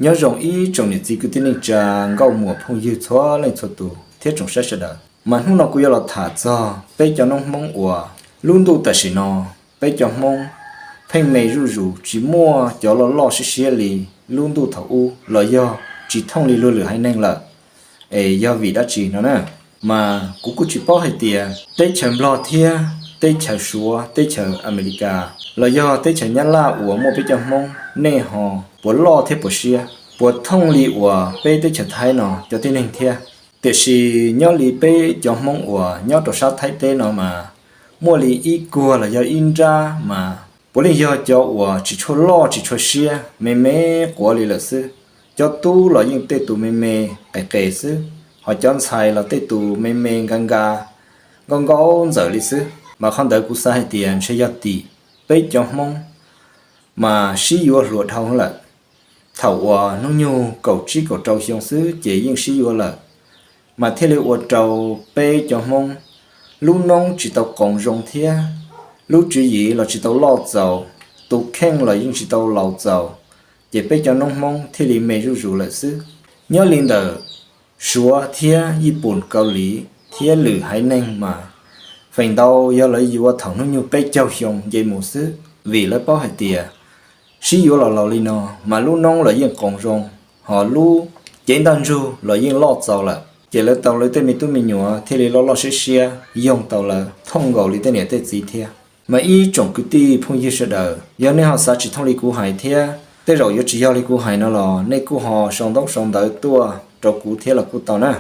Nyob zoo ib tsoom niam txiv kwv tij neej tsa, nkauj muam phooj ywg txhua leej txhua tus thiab tsoom saib sawv daws. Mas hnub no kuv yuav los tham txog peb cov noob Hmoob uas lub ntuj tam sim no peb cov Hmoob pheej me zuj zus, tsis muaj cov loj loj siab siab li lub ntuj thaum ub los yog tsis thooj li luag lwm haiv neeg lawm. Es yog vim dab tsi no na? Mas kuv kuj tsis paub hais tias teb chaws Nplog thiab teb chaws Suav, teb chaws Amelikas los yog teb chaws Nyab Laj uas muaj peb cov Hmoob nej ho puas loj thiab puas siab, puas thooj li uas peb teb chaws Thaib no cov tib neeg thiab. Tiam sis nyob li peb cov Hmoob uas nyob rau sab Thaib teb no mas muaj li ib kuag los yog ib nrab mas puav leej yog cov uas tsis tshua loj tsis tshua siab, me me quav li lawm xwb. Cov tub los yeej tej tus me me qes qes xwb, ho cov ntxhais los tej tus me me nka nka, nkauj nkauj ntxawm li xwb. Mas qhov ntawd kuv xav hais tias ntshe yog tim peb cov Hmoob mas sib yuav hluas dhau lawm. Thaum uas hnub nyoog kaum tsib kaum rau xyoo xwb ces yeej sib yuav lawm, mas thiaj li ua rau peb cov Hmoob lub noob tsis tau qoos zoo thiab lub tswv yim los tsis tau loj txaus, tus kheej los yeej tsis tau laus txaus, ces peb cov noob Hmoob thiaj li me zuj zus lawm xwb. Nyob li ntawm Suav thiab Yij Pum, Kaus Lim thiab lwm haiv neeg mas feem ntau yog lawv yuav thaum hnub nyoog peb caug xyoo nce mus xwb, vim lawv paub hais tias sib yuav los laus li no mas lub noob los yeej qoos zoo, ho lub cev ntaj ntsug los yeej loj txaus lawm, ces lawv tau lawv tej me tub me nyuam thiaj li loj loj siab siab yoog tau lawv thooj nkaus li tej niam tej txiv thiab. Mas ib tsoom kwv tij phooj ywg sawv daws, yog nej ho xav tsis thooj li kuv hais thiab tej zaum yuav tsis yog li kuv hais no los nej kuj ho sau ntaub sau ntawv tuaj rau kuv thiab los kuj tau na.